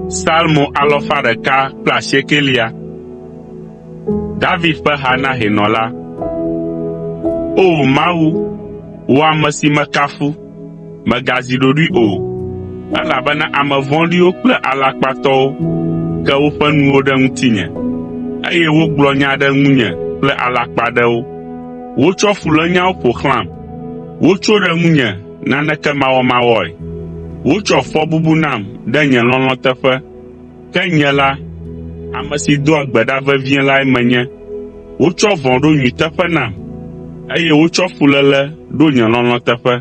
Psalmo alafa ɖeka kple asiekɛlia. David ƒe ha na hɛnɔ la. O! Mawu, wò ame si mekafu, mègazi ɖoɖoe o, elabena ame vɔ̃ɖiwo kple alakpatɔwo ke woƒe nuwo ɖe ŋutinye, eye wogblɔ nya ɖe ŋunye kple alakpaɖewo. Wotsɔ fulényawo ƒo xlãm, wotso ɖe ŋunye naneke mawɔmawɔe. Wotsɔ fɔbubu nam ɖe nye lɔlɔ̃ teƒe, ke nye la, ame si doa gbe ɖa vevie lae menye. Wotsɔ vɔ̃ ɖo nyui teƒe nam, eye wotsɔ fuléle ɖo nye lɔlɔ̃ teƒe.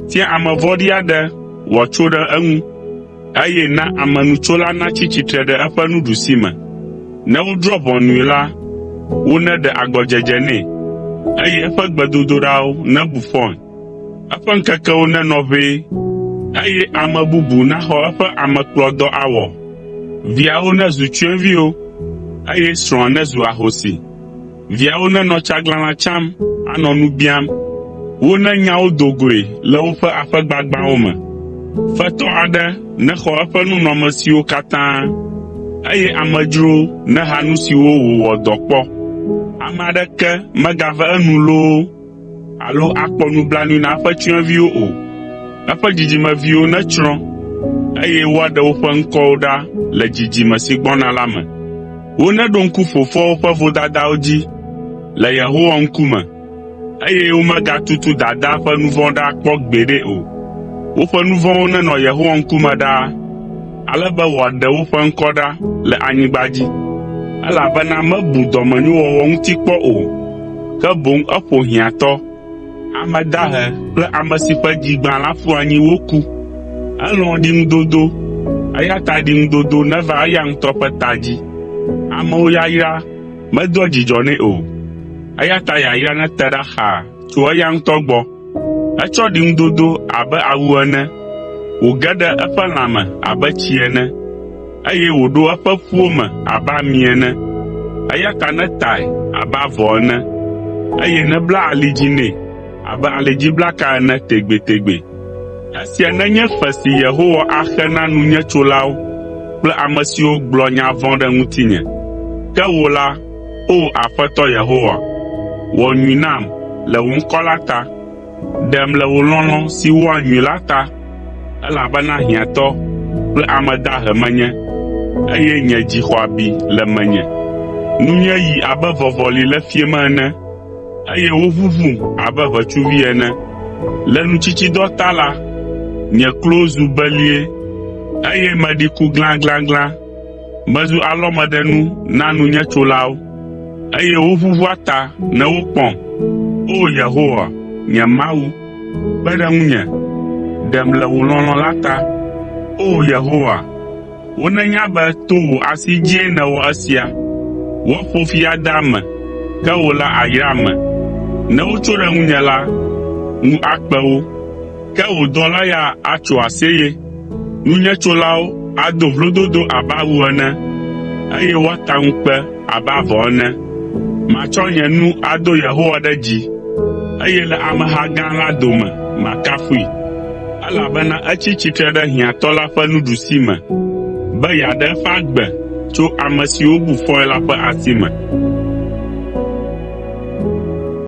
Tia ame vɔ̃ɖi aɖe wòatso ɖe eŋu, eye na amenutsola natsi tsitre ɖe eƒe nuɖusime. Ne wodrɔ̃ ʋɔnui la, woneɖe agɔdzedze nɛ, eye eƒe gbedodoɖawo nebu fɔe. Eƒe ŋkekewo nenɔ ʋɛe, eye ame bubu naxɔ eƒe amekplɔdɔ awɔ. Viawo nezu tsyɔ̃eviwo, eye srɔ̃a nezu ahosi. Viawo nenɔ tsaglãla tsam anɔ nu biam. Wonenya wo do goe le woƒe aƒe gbagbãwo me. Fetɔ aɖe nexɔ eƒe nunɔamesiwo katã, eye amedzrowo neha nu siwo wòwɔ dɔ kpɔ. Ame aɖeke megave enu loo alo akpɔ nublanui na eƒe tsyɔ̃eviwo o. Eƒe dzidzimeviwo netsrɔ̃, eye woaɖe woƒe ŋkɔwo ɖa le dzidzime si gbɔna la me. Woneɖo ŋku fofoawo ƒe vodadawo dzi le Yehowa ŋkume, eye womegatutu dadaa ƒe nu vɔ̃ ɖa kpɔ gbeɖe o. Woƒe nu vɔ̃wo nenɔ Yehowa ŋkume ɖaa, ale be wòaɖe woƒe ŋkɔ ɖa le anyigba dzi, elabena mebu dɔmenyowɔwɔ ŋuti kpɔ o, ke boŋ eƒo hiãtɔ, ame dahe kple ame si ƒe dzi gbã la ƒu anyi woku. Elɔ̃a ɖiŋudodo, eya ta ɖiŋudodo neva eya ŋutɔ ƒe ta dzi. Amewo yayra medoa dzidzɔ nɛ o, eya ta yayra nete ɖa xaa tso eya ŋutɔ gbɔ. Etsɔ ɖiŋudodo abe awu ene, wòge ɖe eƒe lãme abe tsi ene, eye wòɖo eƒe ƒuwo me abe ami ene. Eya ta netae abe avɔ ene, eye nebla ali dzi nɛ abe alidziblaka ene tegbetegbe. Esia nenye fe si Yehowa axe na nunyetsolawo kple ame siwo gblɔ nya vɔ̃ ɖe ŋutinye. Ke wò la, O Aƒetɔ Yehowa, wɔ nyui nam le wò ŋkɔ la ta. Ɖem le wò lɔlɔ̃ si wɔa nyui la ta, elabena hiãtɔ kple ame dahe menye, eye nye dzi xɔ abi le menye. Nunye yi abe vɔvɔli le fiẽ me ene, eye woʋuʋum abe ʋetsuvi ene. Le nutsitsidɔ ta la, nye klowo zu belie, eye meɖi ku glãglãglã. Mezu alɔmeɖenu na nunyetsolawo, eye woʋuʋua ta ne wokpɔm. O! Yehowa, nye Mawu, kpe ɖe ŋunye, ɖem le wò lɔlɔ̃ la ta. O! Yehowa, wonenya be to wò asi dzie nèwɔ esia. Woaƒo fi ade ame, ke wò la àyra ame. Ne wotso ɖe ŋunye la, ŋu akpe wo. Ke wò dɔla ya atso aseye. Nunyetsolawo ado vlododo abe awu ene, eye woata ŋukpe abe avɔ ene. Matsɔ nye nu ado Yehowa ɖe dzi, eye le ameha gã la dome makafui, elabena etsi tsitre ɖe hiãtɔ la ƒe nuɖusime be yeaɖe eƒe agbe tso ame siwo bu fɔe la ƒe asi me.